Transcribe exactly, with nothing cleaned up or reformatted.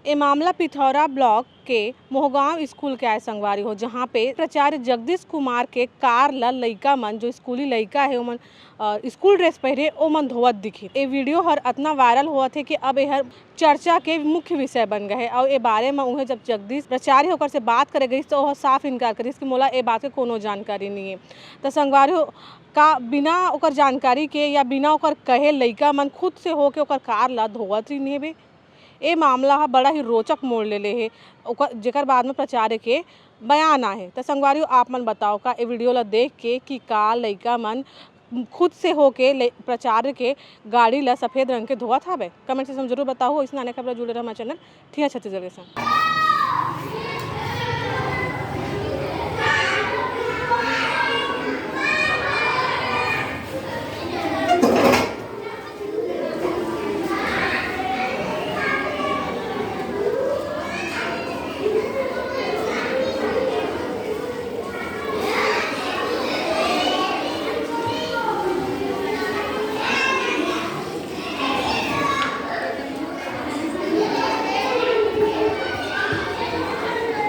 ए मामला पिथौरा ब्लॉक के मोहगांव स्कूल के आए संगवारी हो, जहां पे प्राचार्य जगदीश कुमार के कार ल लइका मन, जो स्कूली लइका हे, ओमन अ, स्कूल ड्रेस पहिरे ओमन धोवत दिखिन। ए वीडियो हर अतना वायरल होवत हे कि अब एहर चर्चा के मुख्य विषय बन गए हे। अउ ए बारे म उहे जब जगदीश प्राचार्य ओकर से बात करे गइस, तो ओह साफ इनकार करिस कि मोला ए बात के कोनो जानकारी नहीं है। त संगवारी हो, का बिना ओकर जानकारी के या बिना ओकर कहे लइका मन खुद से होके ओकर कार ला धोवत रहिन हेबे? ए मामला ह बड़ा ही रोचक मोड़ ले ले हे, ओकर, जेकर बाद में प्राचार्य के बयान आहे। त संगवारी हो, आप मन बताओ का ए वीडियो ला देख के कि का लइका मन खुद से होके ले, प्राचार्य के गाड़ी ला सफेद रंग के धोवत हावे? कमेंट सेक्शन में जरूर बताओ। इसने आने खबर जुड़े रहो हमारे चैनल ठिया छत्तीसगढ़ के संग।